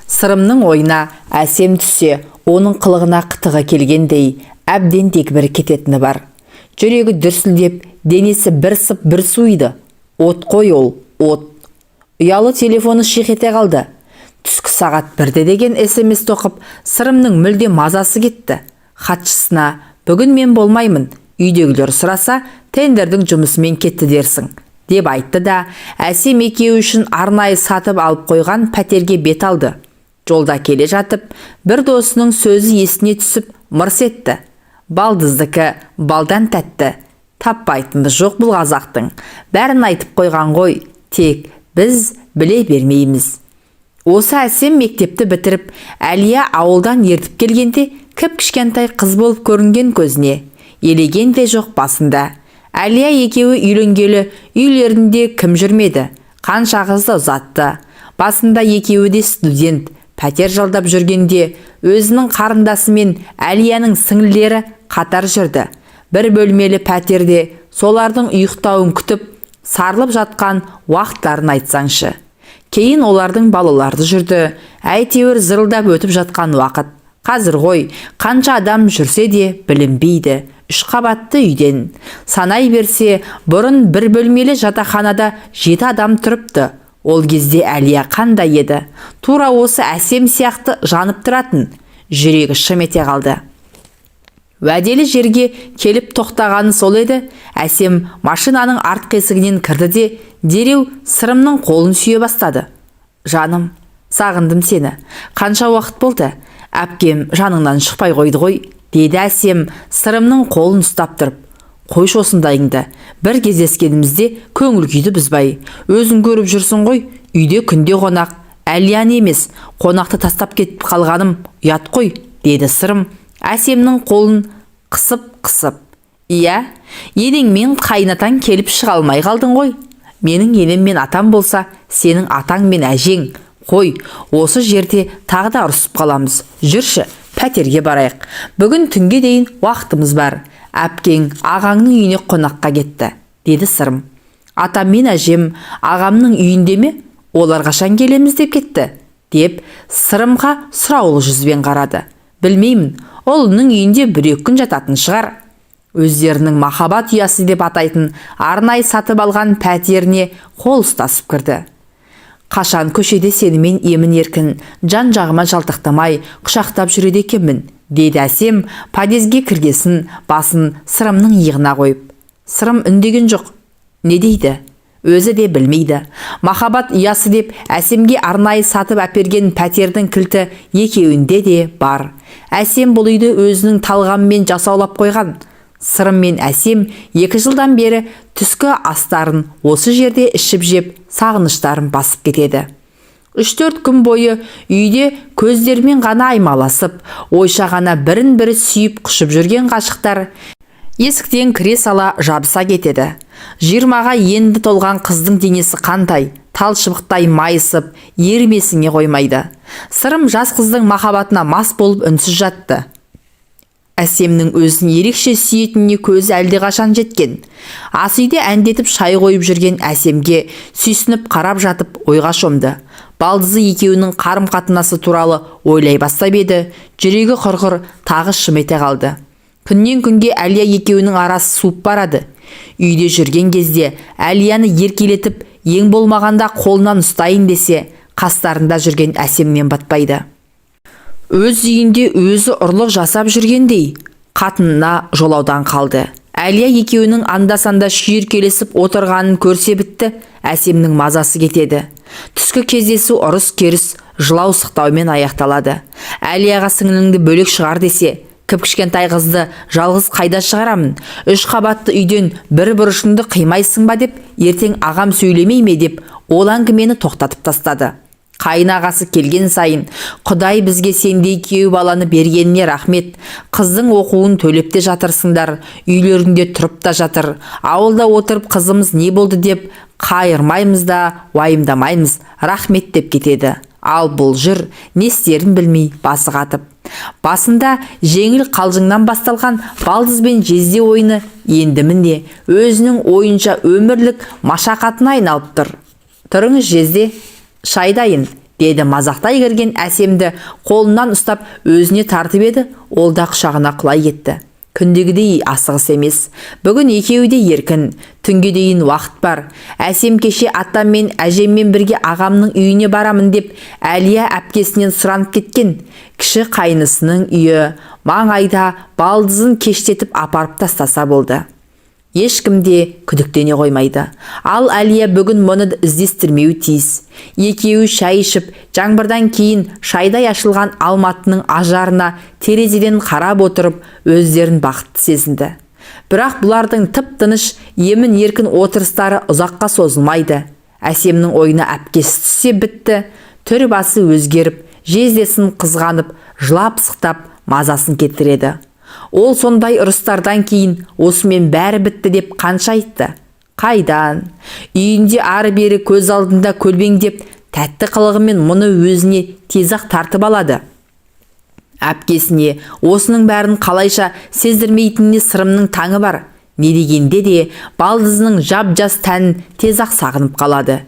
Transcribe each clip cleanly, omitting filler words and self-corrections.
Сырымның ойына Әсем түссе, оның қылығына қытығы келгендей, әбден дегбірі кететіні бар. Жүрегі дүрсілдеп, денесі бір сып бір суиды. От қой ол, от. Ұялы телефоны шиқ ете қалды. Түскі сағат 1-де деген СМС тоқып, Сырымның мүлде мазасы кетті. Хатшысына: «Бүгін мен болмаймын, үйдегілер сұраса, тендердің жұмысымен кетті дерсің», – деп айтты да, Әсем екеуі үшін арнайы сатып алып қойған пәтерге бет алды. Жолда келе жатып, бір досының сөзі есіне түсіп, мырс етті: «Балдыздікі балдан тәтті, таппайтынымыз жоқ. Бұл қазақтың бәрін айтып қойған ғой, тек біз біле бермейміз». Осы Әсем мектепті бітіріп, Әлия ауылдан ертіп келгенде, кіп-кішкентай қыз болып көрінген көзіне. Елеген де жоқ басында. Әлия екеуі үйленгелі үйлерінде кім жүрмеді, қанша қызды ұзатты. Басында екеуі де студент, пәтер жалдап жүргенде, өзінің қарындасы мен Әлияның сіңлілері қатар жүрді. Бір бөлмелі пәтерде солардың ұйықтауын күтіп, сарылып жатқан уақыттарын айтсаңшы. Кейін олардың балалары жүрді. Әйтеуір, зырылдап өтіп жатқан уақыт. Қазір ғой, қанша адам жүрсе де білінбейді үш қабатты үйден. Санай берсе, бұрын бір бөлмелі жатақханада жеті адам тұрыпты. Ол кезде Әлия қандай еді? Тура осы Әсем сияқты жанып тұратын. Жүрегі шым ете қалды. Уәделі жерге келіп тоқтағаны сол еді, Әсем машинаның артқы есігінен кірді де, дереу Сырымның қолын сүйе бастады. «Жаным, сағындым сені. Қанша уақыт болды? Әпкем жаныңнан шықпай қойды ғой», – деді Әсем Сырымның қолын ұстап тұрып. «Қойшы осындайыңды, бір кездескенімізде көңіл күйді бұзбай. Өзің көріп жүрсің ғой, үйде күнде қонақ. Әлияны емес, қонақты тастап кетіп қалғаным ұят қой», – деді Сырым Әсемнің қолын қысып-қысып. «Иә, енең мен қайынатаң келіп, шыға алмай қалдың ғой». «Менің енем мен атам болса, сенің атаң мен әжең. Қой, осы жерде тағы да ұрысып қаламыз. Жүрші, пәтерге барайық. Бүгін түнге дейін уақытымыз бар. Әпкең ағаңның үйіне қонаққа кетті», – деді Сырым. «Атам мен әжем ағамның үйінде ме? Олар қашан келеміз деп кетті?» – деп Сырымға сұраулы жүзбен қарады. «Білмеймін, ұлының үйінде 1-2 күн жататын шығар». Өздерінің махаббат ұясы деп атайтын арнайы сатып алған пәтеріне қол ұстасып кірді. «Қашан көшеде сенімен емін еркін, жан жағыма жалтақтамай құшақтап жүреді екенмін?» – деді Әсем подъезге кіргесін басын Сырымның иығына қойып. Сырым үндеген жоқ. Не дейді? Өзі де білмейді. Махаббат ұясы деп Әсемге арнайы сатып әперген пәтердің кілті екеуінде де бар. Әсем бұл үйді өзінің талғамымен жасаулап қойған. Сырым мен Әсем 2 жылдан бері түскі астарын осы жерде ішіп жеп, сағыныштарын басып кетеді. 3-4 күн бойы үйде көздерімен ғана аймаласып, ойша ғана бірін бірі сүйіп құшып жүрген ғашықтар есіктен кіре сала жабыса кетеді. 20-ға енді толған қыздың денесі қандай, тал шыбықтай майысып, ерімесіңе қоймайды. Сырым жас қыздың махаббатына мас болып, үнсіз жатты. Әсемнің өзін ерекше сүйетініне көзі әлдеқашан жеткен. Ас үйде әндетіп шай қойып жүрген Әсемге сүйсініп қарап жатып, ойға шомды. Балдызы екеуінің қарым-қатынасы туралы ойлай бастап еді, жүрегі құрғыр тағы шым ете қалды. Күннен күнге Әлия екеуінің арасы суып барады. Үйде жүрген кезде Әлияны еркелетіп, ең болмағанда қолынан ұстайын десе, қастарында жүрген Әсемнен батпайды. Өз үйінде өзі ұрлық жасап жүргендей, қатынына жолаудан қалды. Әлия екеуінің анда-санда шүйіркелесіп отырғанын көрсе бітті, Әсемнің мазасы кетеді. Түскі кездесу ұрыс-керіс, жылау сықтаумен аяқталады. Әлияға сіңліңді бөлек шығар десе, кіп-кішкентай қызды жалғыз қайда шығарамын, үш қабатты үйден бір бұрышыңды қимайсың ба деп, ертең ағам сөйлемей ме деп, ол әңгімені тоқтатып тастады. Қайын ағасы келген сайын: «Құдай бізге сендей күйеу баланы бергеніне рахмет. Қыздың оқуын төлеп те жатырсыңдар, үйлерінде тұрып та жатыр. Ауылда отырып қызымыз не болды деп қайырмаймыз да, уайымдамаймыз, рахмет», – деп кетеді. Ал бұл жүр, не істерін білмей басы қатып. Басында жеңіл қалжыңнан басталған балдыз бен жезде ойыны енді, міне, өзінің ойынша өмірлік машақатына айналып тұр. «Тұрыңыз, жезде, шай дайын», – Деді мазақтай кірген Әсемді қолынан ұстап өзіне тартып еді, ол да құшағына құлай кетті. Күндегідей асығыс емес. Бүгін екеуі де еркін, түнге дейін уақыт бар. Әсем кеше атам мен әжеммен бірге ағамның үйіне барамын деп Әлия әпкесінен сұранып кеткен. Кіші қайнысының үйі маңайда, балдызын кештетіп апарып тастаса болды. Ешкім де күдіктене қоймайды. Ал Әлия бүгін мұны іздестірмеуі тиіс. Екеуі шай ішіп, жаңбырдан кейін шайдай ашылған Алматының ажарына терезеден қарап отырып, өздерін бақытты сезінді. Бірақ бұлардың тып-тыныш, емін еркін отырыстары ұзаққа созылмайды. Әсемнің ойына әпкесі түссе бітті, түр басы өзгеріп, жездесін қызғанып, жылап сықтап, мазасын кетіреді. Ол сондай ұрыстардан кейін осымен бәрі бітті деп қанша айтты. Қайдан? Үйінде ары-бері көз алдында көлбеңдеп, тәтті қылығымен мұны өзіне тез-ақ тартып алады. Әпкесіне осының бәрін қалайша сездірмейтініне Сырымның таңы бар. Не дегенде де балдызының жап-жас тәнін тез-ақ сағынып қалады.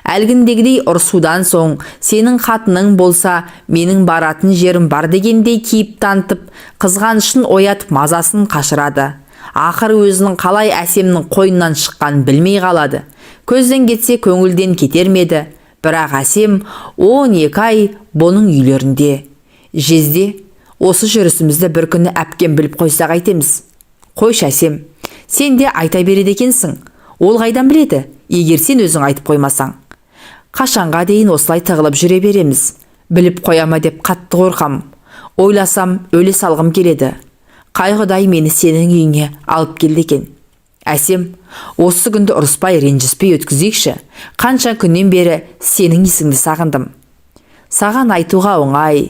Әлгіндегідей ұрысудан соң, сенің қатының болса, менің баратын жерім бар дегендей кейіп танытып, қызғанышын оятып, мазасын қашырады. Ақыры өзінің қалай Әсемнің қойнынан шыққанын білмей қалады. Көзден кетсе көңілден кетер ме еді? Бірақ Әсем 12 ай бұның үйлерінде. Жезде, осы жүрісімізді бір күні әпкем біліп қойса қайтеміз? Қойшы, Әсем, сен де айта береді екенсің. Ол қайдан біледі, егер сен өзің айтып қоймасаң? Қашанға дейін осылай тығылып жүре береміз? Біліп қояма деп қатты қорқам. Ойласам, өле салғым келеді. Қай құдай мені сенің үйіңе алып келді екен? Әсем, осы күнді ұрыспай, ренжіспей өткізейікші. Қанша күннен бері сенің есіңді сағындым. Саған айтуға оңай.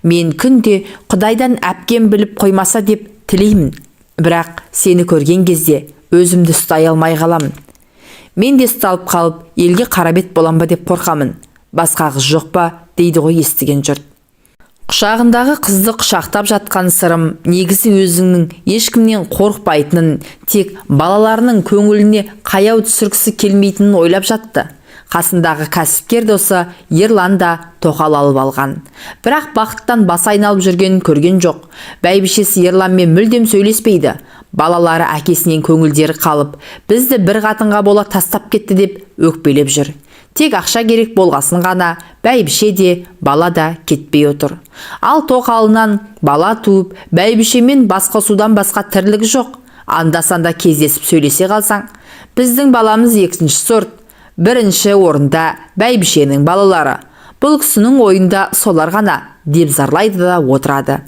Мен күнде құдайдан әпкем біліп қоймаса деп тілеймін. Бірақ сені көрген кезде өзімді ұстай алмай қаламын. Мен де ұсталып қалып, елге қарабет болам ба деп қорқамын. Басқа қыз жоқ па, дейді ғой естіген жұрт. Құшағындағы қызды құшақтап жатқан Сырым негізі өзінің ешкімнен қорықпайтынын, тек балаларының көңіліне қаяу түсіргісі келмейтінін ойлап жатты. Қасындағы кәсіпкер досы Ерлан да тоқал алып алған. Бірақ бақыттан басы айналып жүргенін көрген жоқ. Бәйбішесі Ерланмен мүлдем сөйлеспейді. Балалары әкесінен көңілдері қалып, бізді бір қатынға бола тастап кетті деп өкпелеп жүр. Тек ақша керек болғасын ғана бәйбіше де, бала да кетпей отыр. Ал тоқалынан бала туып, бәйбішемен басқосудан басқа тірлігі жоқ. Анда-санда кездесіп сөйлесе қалсаң, біздің баламыз екінші сорт, бірінші орында бәйбішенің балалары. Бұл кісінің ойында солар ғана деп зарлайды да отырады.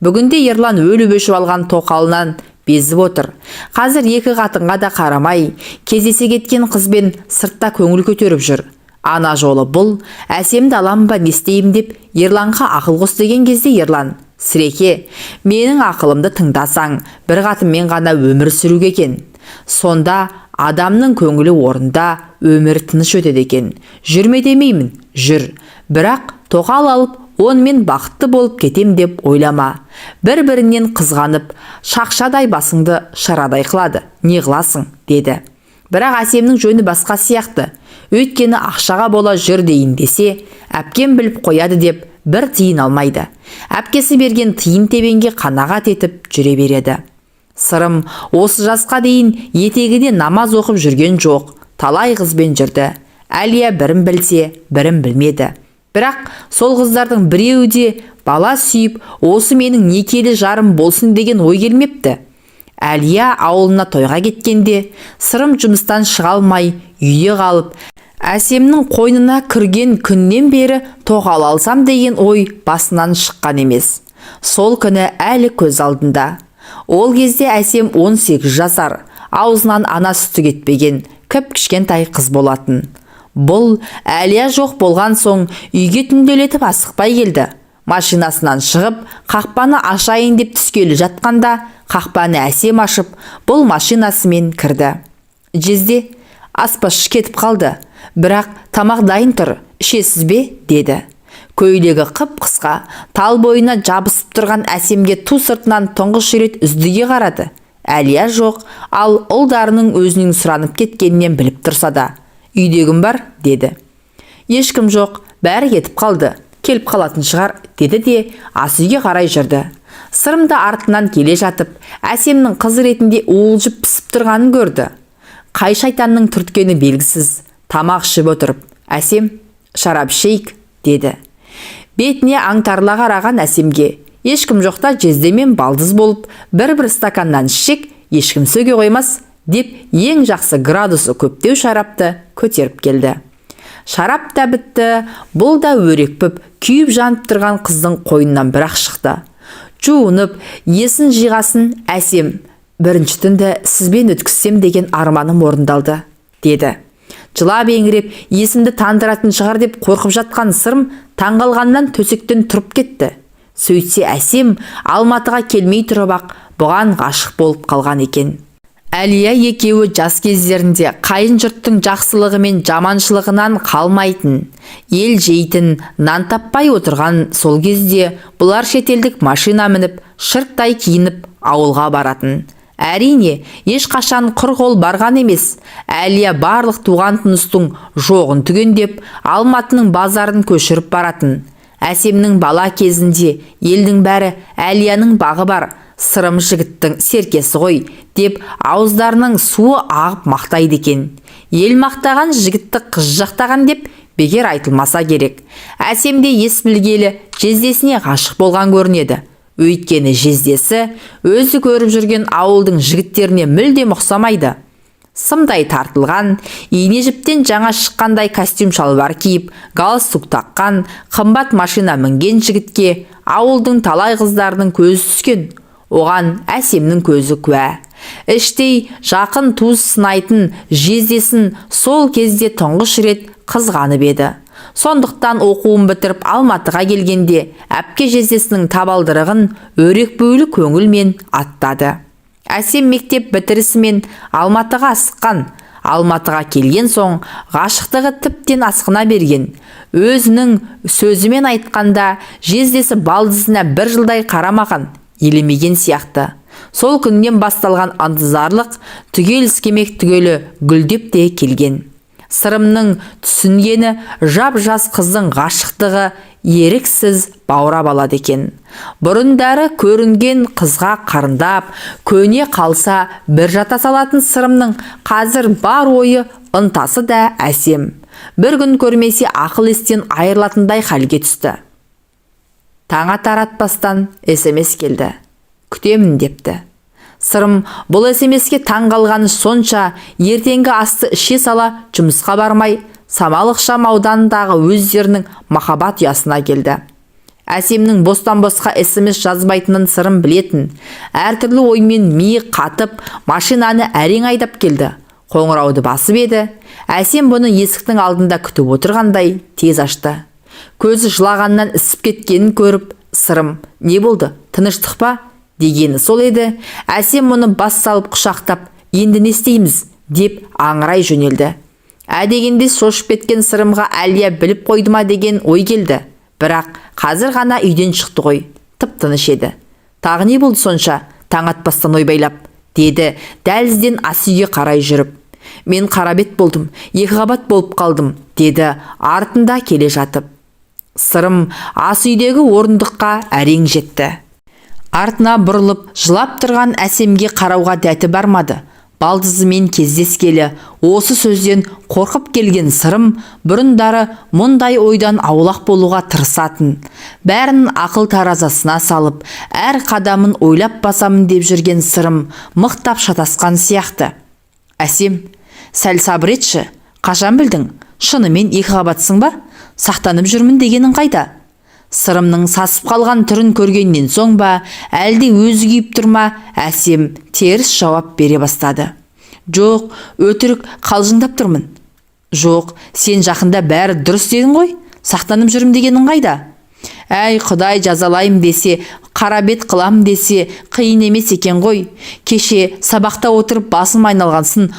Бүгінде Ерлан өліп өшіп алған тоқалынан безіп отыр. Қазір екі қатынға да қарамай, кездесе кеткен қызбен сыртта көңіл көтеріп жүр. Ана жолы бұл, Әсемді алам ба, не істеймін деп Ерланға ақыл қос деген кезде Ерлан, сіреке, менің ақылымды тыңдасаң, бір қатынмен ғана өмір сүруге екен. Сонда адамның көңілі орында, өмір тыныш өтеді екен. Жүрме демеймін, жүр. Бірақ тоқал алып, онымен бақытты болып кетем деп ойлама. Бір-бірінен қызғанып, шақшадай басыңды шарадай қылады. Не қыласың, деді. Бірақ Әсемнің жөні басқа сияқты. Өйткені ақшаға бола жүр дейін десе, әпкем біліп қояды деп бір тиын алмайды. Әпкесі берген тиын тебенге қанағат етіп жүре береді. Сырым осы жасқа дейін етегіне намаз оқып жүрген жоқ. Талай қызбен жүрді. Әлия бірін білсе, бірін білмеді. Бірақ сол қыздардың біреуі де бала сүйіп, осы менің некелі жарым болсын деген ой келмепті. Әлия ауылына тойға кеткенде, Сырым жұмыстан шыға алмай үйде қалып, Әсемнің қойнына кірген күннен бері тоқал алсам деген ой басынан шыққан емес. Сол күні әлі көз алдында. Ол кезде Әсем 18 жасар, аузынан ана сүті кетпеген, кіп-кішкентай қыз болатын. Бұл Әлия жоқ болған соң үйге түнделетіп асықпай келді. Машинасынан шығып, қақпаны ашайын деп түскелі жатқанда, қақпаны Әсем ашып, бұл машинасымен кірді. Жезде, аспазшы кетіп қалды, бірақ тамақ дайын тұр, ішесіз бе, деді. Көйлегі қып-қысқа, тал бойына жабысып тұрған Әсемге ту сыртынан тұңғыш рет үздіге қарады. Әлия жоқ, ал ұлдарының өзінің сұранып кеткенінен біліп тұрса да. Үйде кім бар, деді. Ешкім жоқ, Бәрі кетіп қалды, келіп қалатын шығар, деді де ас үйге қарай жүрді. Сырым да артынан келе жатып, Әсемнің қыз ретінде уылжып пісіп тұрғанын көрді. Қай шайтанның түрткені белгісіз, тамақ ішіп отырып, Әсем, шарап ішейік, деді. Бетіне аңтарыла қараған Әсемге, ешкім жоқта жездемен балдыз болып, бір-бір стаканнан ішсек, ешкім сөге қоймас, деп ең жақсы градусы көптеу шарапты көтеріп келді. Шарап та бітті, бұл да өрекпіп, күйіп жанып тұрған қыздың қойнынан бірақ шықты. Жуынып, есін жиғасын Әсем, бірінші түнді сізбен өткізсем деген арманым орындалды, деді. Жылап еңіреп, есімді тандыратын шығар деп қорқып жатқан Сырым таңғалғаннан төсектен тұрып кетті. Сөйтсе Әсем Алматыға келмей тұрып-ақ бұған ғашық болып қалған екен. Әлия екеуі жас кездерінде қайын жұрттың жақсылығы мен жаманшылығынан қалмайтын, ел жейтін, нан таппай отырған сол кезде бұлар шетелдік машина мініп, шырттай киініп ауылға баратын. Әрине, ешқашан құр қол барған емес. Әлия барлық туған туыстың жоғын түгендеп, Алматының базарын көшіріп баратын. Әсемнің бала кезінде елдің бәрі Әлияның бағы бар, Сырым жігіттің серкесі ғой, деп ауыздарының суы ағып мақтайды екен. Ел мақтаған жігітті қыз жақтаған деп бекер айтылмаса керек. Әсем де ес білгелі жездесіне ғашық болған көрінеді. Өйткені жездесі өзі көріп жүрген ауылдың жігіттеріне мүлдем ұқсамайды. Сымдай тартылған, ине жіптен жаңа шыққандай костюм шалбар киіп, галстук таққан, қымбат машина мінген жігітке ауылдың талай қыздарының көзі түскен. Оған Әсемнің көзі куә. Іштей жақын туыс сынайтын жездесін сол кезде тұңғыш рет қызғанып еді. Сондықтан оқуын бітіріп Алматыға келгенде әпке жездесінің табалдырығын өрекпулі көңілмен аттады. Әсем мектеп бітірісімен Алматыға асыққан. Алматыға келген соң ғашықтығы тіптен асқына берген. Өзінің сөзімен айтқанда жездесі балдызына бір жылдай қарамаған, елемеген сияқты. Сол күннен басталған ынтызарлық түгел іскемек түгелі гүлдеп те келген. Сырымның түсінгені жап-жас қыздың ғашықтығы еріксіз баурап алады екен. Бұрындары көрінген қызға қарындап, көне қалса бір жата салатын Сырымның қазір бар ойы ынтасы да Әсем. Бір күн көрмесе ақыл естен айырылатындай халге түсті. Таң атар атпастан СМС келді. Күтемін депті. Сырым бұл СМС-ке таң қалғаны сонша, ертеңгі асты іше сала жұмысқа бармай, Самал ықшам ауданындағы өздерінің махаббат ұясына келді. Әсемнің бостан-босқа СМС жазбайтынын Сырым білетін. Әртүрлі оймен миы қатып, машинаны әрең айдап келді. Қоңырауды басып еді. Әсем бұны есіктің алдында күтіп отырғандай тез ашты. Көзі жылағаннан ісіп кеткенін көріп, Сырым, не болды, тыныштық па? Дегені сол еді. Әсем мұны бас салып құшақтап, енді не істейміз? Деп аңырай жөнелді. Ә дегенде шошып кеткен Сырымға Әлия біліп қойды ма деген ой келді. Бірақ қазір ғана үйден шықты ғой, тып-тыныш еді. Тағы не болды сонша, таң атпастан ойбайлап, деді дәлізден ас үйге қарай жүріп. Мен қарабет болдым, екі қабат болып қалдым, деді артында келе жатып. Сырым ас үйдегі орындыққа әрең жетті. Артына бұрылып, жылап тұрған Әсемге қарауға дәті бармады. Балдызымен кездескелі осы сөзден қорқып келген Сырым бұрындары мұндай ойдан аулақ болуға тырысатын. Бәрін ақыл таразасына салып, әр қадамын ойлап басамын деп жүрген Сырым мықтап шатасқан сияқты. Әсем, сәл сабыр етші, қашан білдің? Шынымен екі қабатсың ба? Сақтанып жүрмін дегенің қайда? Сырымның сасып қалған түрін көргеннен соң ба, әлде өзі күйіп тұр ма, Әсем теріс жауап бере бастады. Жоқ, өтірік қалжыңдап тұрмын. Жоқ, сен жақында бәрі дұрыс дедің ғой, сақтанып жүрмін дегенің қайда? Әй, Құдай жазалайым десе, қарабет қылам десе, қиын емес екен ғой. Кеше сабақта отырып басым айналғансын,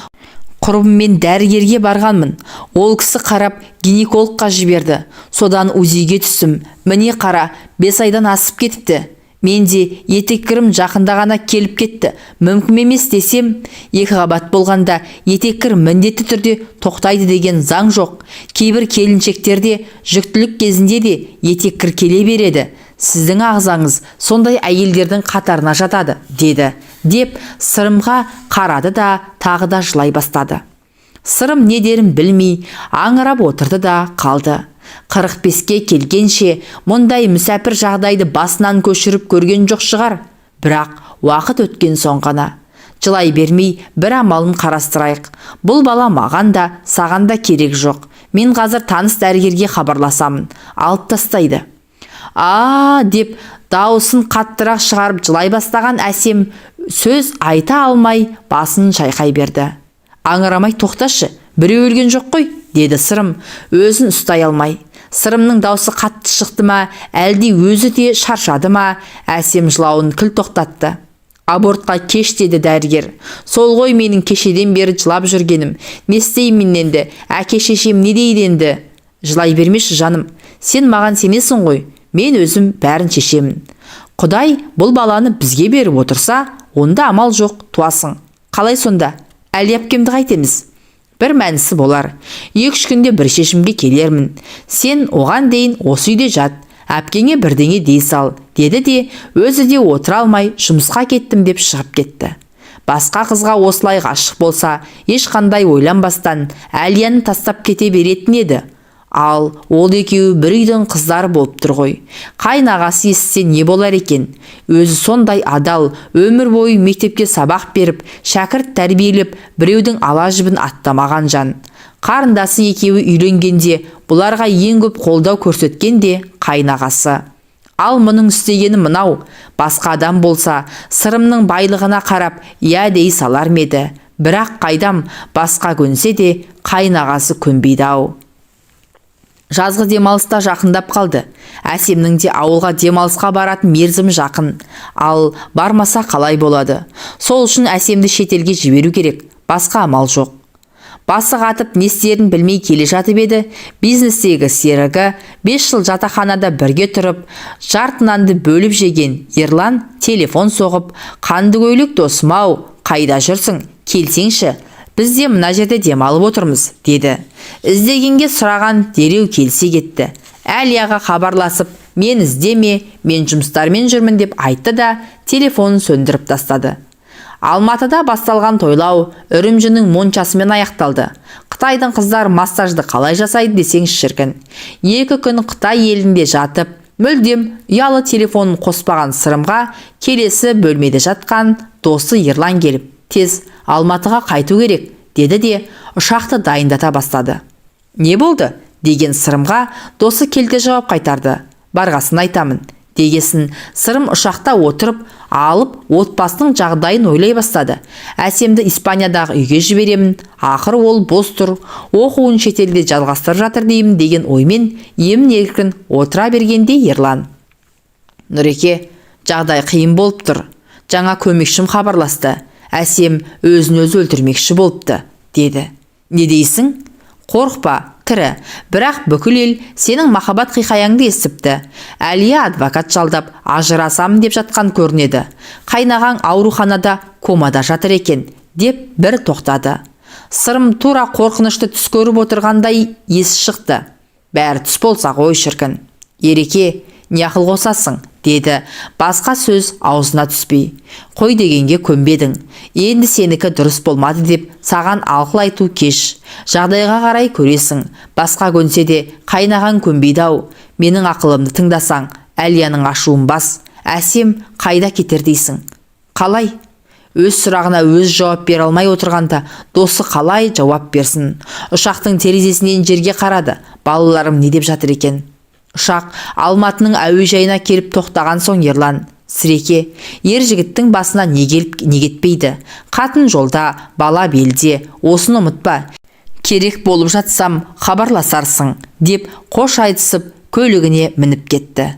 құрбыммен дәрігерге барғанмын. Ол кісі қарап гинекологқа жіберді. Содан УЗИ-ге түстім. Міне қара, 5 айдан асып кетіпті. Мен де етеккірім жақында ғана келіп кетті, мүмкін емес десем, екі қабат болғанда етеккір міндетті түрде тоқтайды деген заң жоқ. Кейбір келіншектерде жүктілік кезінде де етеккір келе береді. Сіздің ағзаңыз сондай әйелдердің қатарына жатады, деді, деп Сырымға қарады да тағы да жылай бастады. Сырым не дерін білмей, аңырап отырды да қалды. 45-ке келгенше мұндай мүсәпір жағдайды басынан көшіріп көрген жоқ шығар. Бірақ уақыт өткен соң ғана. Жылай бермей бір амалын қарастырайық. Бұл бала маған да, саған да керек жоқ. Мен қазір таныс дәрігерге хабарласамын. Алып тастайды. А деп дауысын қаттырақ шығарып жылай бастаған Әсем сөз айта алмай басын шайқай берді. Аңырамай тоқташы, біреу өлген жоқ қой, деді Сырым, өзін ұстай алмай. Сырымның даусы қатты шықты ма, әлде өзі де шаршады ма, Әсем жылауын кіл тоқтатты. Абортқа кеш деді дәрігер. Сол ғой менің кешеден бері жылап жүргенім. Не істеймін енді, әке шешем не дейді енді? Жылай бермеші жаным, сен маған сенесің ғой, мен өзім бәрін шешемін. Құдай бұл баланы бізге беріп отырса, онда амал жоқ, туасың. Қалай сонда? Әлия әпкемді қайтеміз? Бір мәнісі болар. 2-3 күнде бір шешімге келермін. Сен оған дейін осы үйде жат, әпкеңе бірдеңе дей сал, деді де өзі де отыра алмай жұмысқа кеттім деп шығып кетті. Басқа қызға осылай ғашық болса, ешқандай ойланбастан Әлияны тастап кете беретін еді. Ал ол екеуі бір үйдің қыздары болып тұр ғой. Қайнағасы естісе не болар екен? Өзі сондай адал, өмір бойы мектепке сабақ беріп, шәкірт тәрбиелеп, біреудің ала жібін аттамаған жан. Қарындасы екеуі үйленгенде бұларға ең көп қолдау көрсеткен де қайнағасы. Ал мұның істегені мынау, басқа адам болса, Сырымның байлығына қарап, иә дей салар ма еді. Бірақ қайдам, басқа көнсе де қайнағасы көнбейді ау. Жазғы демалыста жақындап қалды. Әсемнің де ауылға демалысқа баратын мерзімі жақын. Ал бармаса қалай болады? Сол үшін Әсемді шетелге жіберу керек. Басқа амал жоқ. Басы қатып не істерін білмей келе жатып еді, бизнестегі серігі 5 жыл жатақханада бірге тұрып, жарты нанды бөліп жеген Ерлан телефон соғып, қанды көйлек досым ау, қайда жүрсің, келсеңші, біз де мына жерде демалып отырмыз, деді. Іздегенге сұраған дереу келсе кетті. Әлияға хабарласып, мен іздеме, мен жұмыстармен жүрмін деп айтты да телефонын сөндіріп тастады. Алматыда басталған тойлау Үрімжінің моншасымен аяқталды. Қытайдың қыздары массажды қалай жасайды десең шіркін. 2 күн Қытай елінде жатып, мүлдем ұялы телефонын қоспаған Сырымға келесі бөлмеде жатқан досы Ерлан келіп, тез Алматыға қайту керек, деді де ұшақты дайындата бастады. Не болды? Деген Сырымға досы келте жауап қайтарды. Барғасын айтамын. Дегесін Сырым ұшақта отырып алып отбасының жағдайын ойлай бастады. Әсемді Испаниядағы үйге жіберемін, ақыры ол бос тұр, оқуын шетелде жалғастырып жатыр деймін деген оймен емін еркін отыра бергенде Ерлан. Нұреке, жағдай қиын болып тұр. Жаңа көмекшім хабарласты. Әсем өзін өзі өлтірмекші болыпты, деді. Не дейсің? Қорықпа, тірі. Бірақ бүкіл ел сенің махаббат хикаяңды естіпті. Әлия адвокат жалдап, ажырасамын деп жатқан көрінеді. Қайнағаң ауруханада комада жатыр екен, деп бір тоқтады. Сырым тура қорқынышты түс көріп отырғандай есі шықты. Бәрі түс болса ғой шіркін. Ереке, не ақыл қосасың, деді. Басқа сөз аузына түспей. Қой дегенге көнбедің. Енді сенікі дұрыс болмады деп саған ақыл айту кеш. Жағдайға қарай көресің. Басқа көнсе де қайнаған көнбейді ау. Менің ақылымды тыңдасаң, Әлияның ашуын бас. Әсем қайда кетер дейсің? Қалай? Өз сұрағына өз жауап бере алмай отырғанда досы қалай жауап берсін? Ұшақтың терезесінен жерге қарады. Балаларым не деп жатыр екен? Ұшақ Алматының әуежайына келіп тоқтаған соң Ерлан, Сіреке, ер жігіттің басына не келіп, не кетпейді. Қатын жолда, бала белде, осыны ұмытпа. Керек болып жатсам, хабарласарсың, деп қош айтысып көлігіне мініп кетті.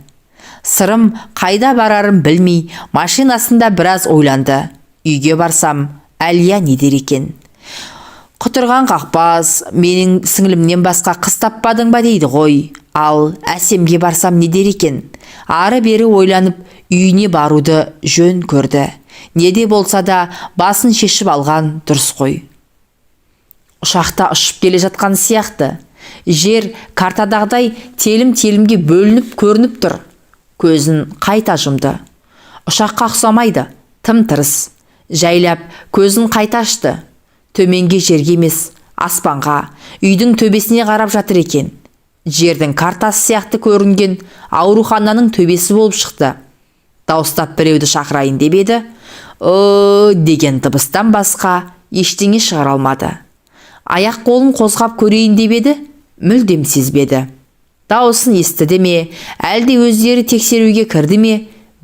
Сырым қайда барарын білмей, машинасында біраз ойланды. Үйге барсам, Әлия не дер екен? Құтырған қақпас, менің сіңлімнен басқа қыз таппадың ба дейді ғой. Ал Әсемге барсам не дер екен? Ары-бері ойланып, үйіне баруды жөн көрді. Не де болса да басын шешіп алған дұрыс қой. Ұшақта ұшып келе жатқан сияқты. Жер картадағыдай телім-телімге бөлініп көрініп тұр. Көзін қайта жұмды. Ұшаққа ұқсамайды, тым-тырыс. Жайлап көзін қайта ашты. Төменге жерге емес, аспанға, үйдің төбесіне қарап жатыр екен. Жердің картасы сияқты көрінген аурухананың төбесі болып шықты. Дауыстап біреуді шақырайын деп еді, «Ы» деген дыбыстан басқа ештеңе шығара алмады. Аяқ қолын қозғап көрейін деп еді, мүлдем сезбеді. Дауысын естіді ме, әлде өздері тексеруге кірді ме,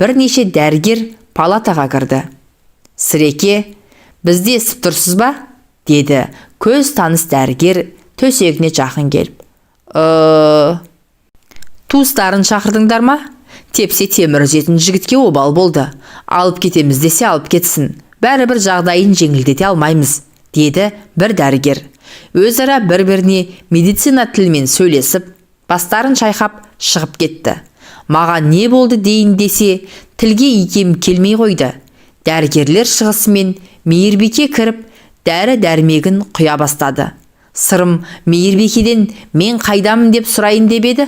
бірнеше дәрігер палатаға кірді. «Сыреке, бізді естіп тұрсыз ба?» деді көз таныс дәрігер төсегіне жақын келіп. Туыстарын шақырдыңдар ма? Тепсе темір үзетін жігітке обал болды. Алып кетеміз десе алып кетсін. Бәрібір жағдайын жеңілдете алмаймыз, деді бір дәрігер. Өзара бір-біріне медицина тілімен сөйлесіп, бастарын шайқап шығып кетті. Маған не болды дейін десе, тілге икем келмей қойды. Дәрігерлер шығысымен мейірбике кіріп, дәрі-дәрмегін құя бастады. Сырым мейірбикеден мен қайдамын деп сұрайын деп еді,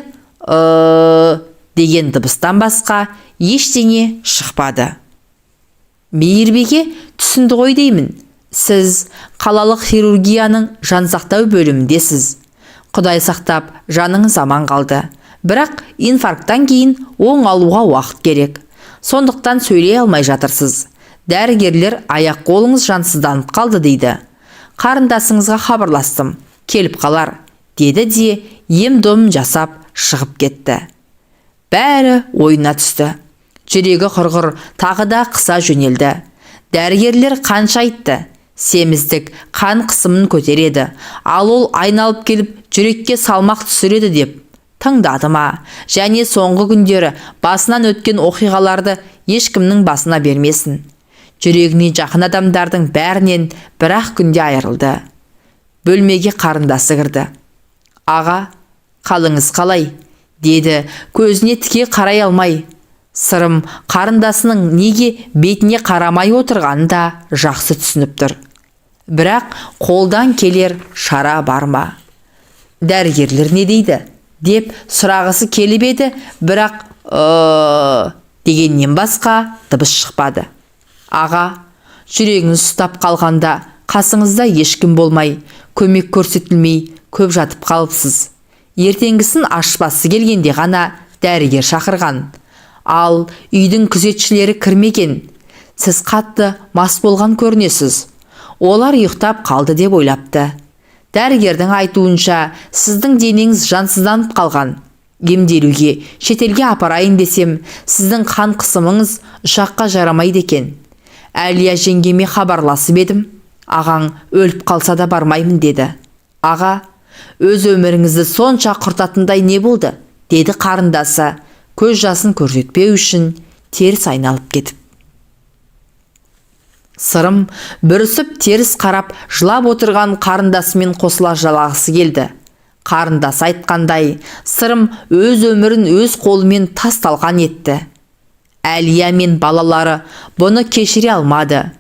деген дыбыстан басқа ештеңе шықпады. Мейірбике түсінді ғой деймін. Сіз қалалық хирургияның жансақтау бөліміндесіз. Құдай сақтап, жаныңыз аман қалды. Бірақ инфаркттан кейін оң алуға уақыт керек. Сондықтан сөйлей алмай жатырсыз. Дәрігерлер аяқ қолыңыз жансызданып қалды дейді. Қарындасыңызға хабарластым, келіп қалар, деді де ем-дом жасап шығып кетті. Бәрі ойына түсті. Жүрегі құрғыр тағы да қыса жөнелді. Дәрігерлер қанша айтты, семіздік қан қысымын көтереді, ал ол айналып келіп жүрекке салмақ түсіреді деп тыңдады ма? Және соңғы күндері басынан өткен оқиғаларды ешкімнің басына бермесін. Жүрегіне жақын адамдардың бәрінен бір-ақ күнде айырылды. Бөлмеге қарындасы кірді. «Аға, қалыңыз қалай?» деді көзіне тіке қарай алмай. Сырым қарындасының неге бетіне қарамай отырғанын да жақсы түсініп тұр. Бірақ қолдан келер шара бар ма? Дәрігерлер не дейді? Деп сұрағысы келіп еді, бірақ дегеннен басқа дыбыс шықпады. Аға, жүрегіңіз ұстап қалғанда қасыңызда ешкім болмай, көмек көрсетілмей көп жатып қалыпсыз. Ертеңгісін ашпасы келгенде ғана дәрігер шақырған. Ал үйдің күзетшілері кірмеген. Сіз қатты мас болған көрінесіз. Олар ұйықтап қалды деп ойлапты. Дәрігердің айтуынша, сіздің денеңіз жансызданып қалған. Емделуге шетелге апарайын десем, сіздің қан қысымыңыз ұшаққа жарамайды екен. Әлия жеңгеме хабарласып едім, ағаң өліп қалса да бармаймын деді. Аға, өз өміріңізді сонша құртатындай не болды? Деді қарындасы, көз жасын көрсетпеу үшін теріс айналып кетіп. Сырым бүрісіп теріс қарап жылап отырған қарындасымен қосыла жылағысы келді. Қарындасы айтқандай, Сырым өз өмірін өз қолымен тас талқан етті. Әлия мен балалары бұны кешіре алмады.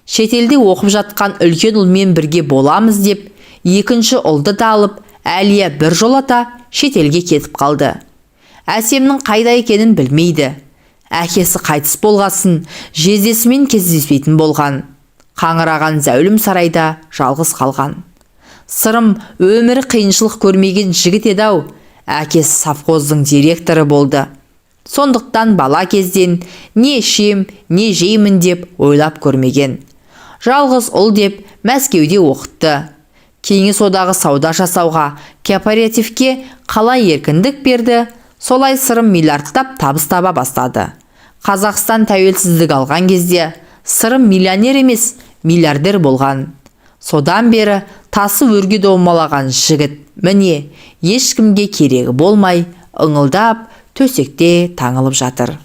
Шетелде оқып жатқан үлкен ұлмен бірге боламыз деп, екінші ұлды да алып, Әлия бір жолата шетелге кетіп қалды. Әсемнің қайда екенін білмейді. Әкесі қайтыс болғасын, жездесімен кездеспейтін болған. Қаңыраған зәулім сарайда жалғыз қалған. Сырым өмірі қиыншылық көрмеген жігіт еді-ау. Әкесі совхоздың директоры болды. Сондықтан бала кезден не ішем, не жеймін деп ойлап көрмеген. Жалғыз ұл деп Мәскеуде оқытты. Кеңес одағы сауда жасауға, кооперативке қалай еркіндік берді, солай Сырым миллиардтап табыс таба бастады. Қазақстан тәуелсіздік алған кезде Сырым миллионер емес, миллиардер болған. Содан бері тасы өрге домалаған жігіт міне ешкімге керегі болмай, ыңылдап төсекте таңылып жатыр.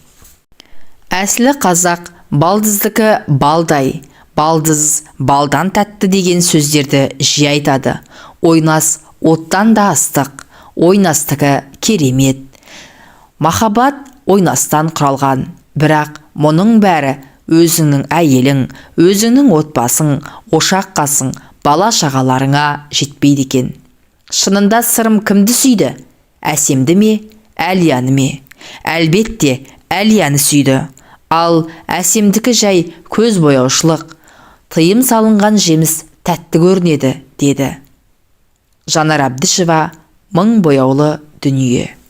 Әсілі қазақ балдыздікі балдай, балдыз балдан тәтті деген сөздерді жиі айтады. Ойнас оттан да ыстық, ойнастікі керемет. Махаббат ойнастан құралған. Бірақ мұның бәрі өзіңнің әйелің, өзіңнің отбасың, ошақ қасың, бала-шағаларыңа жетпейді екен. Шынында Сырым кімді сүйді? Әсемді ме, Әлияны ме? Әлбетте, Әлияны сүйді. Ал Әсемдікі жай көз бояушылық. Тыйым салынған жеміс тәтті көрінеді, деді. Жанар Әбдішева, «Мың бояулы дүние».